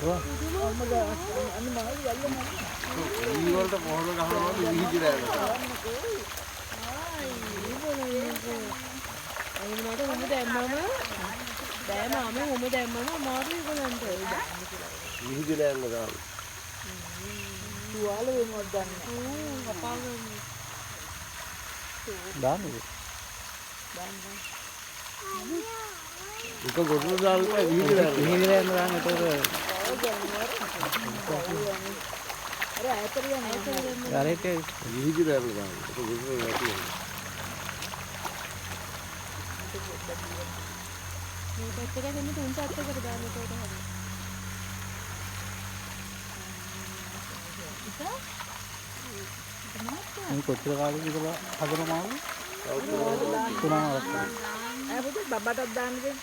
ඊ වලට පොහොර ගහනවා විහිදිලා යනවා. ඒ වුණාට ඔහොම දැම්මම බෑ මාමේ, ඔහොම දැම්මම අමාරුයි ඒගොල්ලන්ට. විහිදිලා යන දාන්න. තුවාල වෙනවද දන්නේ නැහැ. කපා ගන්න. දාන්නද? එක ගොඩට දාලා විහිදිලා යනවා. විහිදිලා යන දාන්න එතකොට අර ඈතට යන අර එක විහිදිලා යන දාන්න. එක ගොඩට නැති වෙනවා. මේ පැත්තට දෙන්න, තුන් පැත්තකට දාන්න එතකොට හරි. මේ කොච්චර කාලෙද විතර හදන මාළු? තුනමාරක්. ඈ පුතේ, බබාටත් දාන්න දෙන්න.